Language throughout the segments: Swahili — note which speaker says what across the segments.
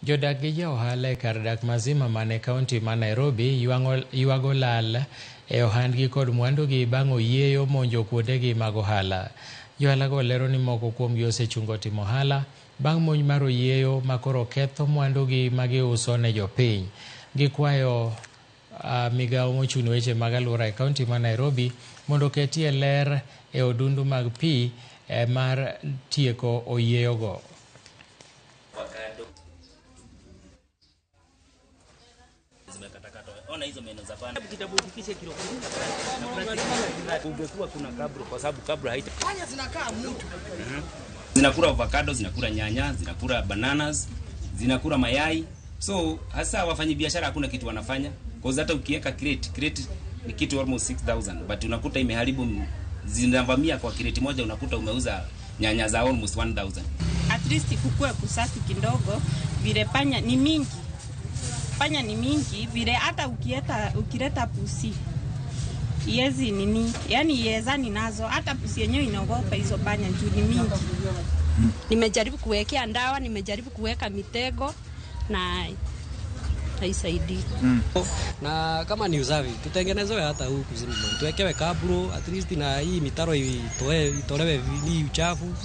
Speaker 1: Jodak gi jo ohala e kar dak ma Zimmerman e kaunti ma Nairobi ywago lal e ohandgi kod mwandugi bang' oyieyo monjo kuondegi mag ohala. Johala go lero ni moko kuomgi osechungo timo ohala bang' monj mar oyieyo ma koro ketho mwandugi ma giuso ne jopiny. Gikwayo migawo mochung' ne weche mag alwora e kaunti ma Nairobi mondo oketie ler e odundu mag pi mar tieko oyieyogo.
Speaker 2: Ona hizo meno za bana. Kitabu ufikishe kilo 10 ungekuwa kuna kabro kwa sababu kabro haita.
Speaker 3: Panya zinakaa mtu.
Speaker 2: Zinakula avocado, zinakula nyanya, zinakula bananas, zinakula mayai. So hasa wafanyabiashara hakuna kitu wanafanya. Kwa hata ukiweka crate ni kitu almost 6000 but unakuta imeharibu, zinavamia kwa crate moja, unakuta umeuza nyanya za almost 1000.
Speaker 4: At least kukue kusafi kidogo, vile panya ni mingi. Panya ni mingi vile hata ukileta pusi yezi nini, yani yezani nazo, hata pusi yenyewe inaogopa hizo panya juu ni mingi.
Speaker 5: Nimejaribu kuwekea ndawa, nimejaribu kuweka mitego na haisaidii.
Speaker 6: Na kama ni usafi tutengenezewe hata huku Zimmerman, tuwekewe kabro at least, na hii mitaro itolewe ni uchafu,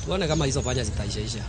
Speaker 6: tuone kama hizo panya zitaishaisha.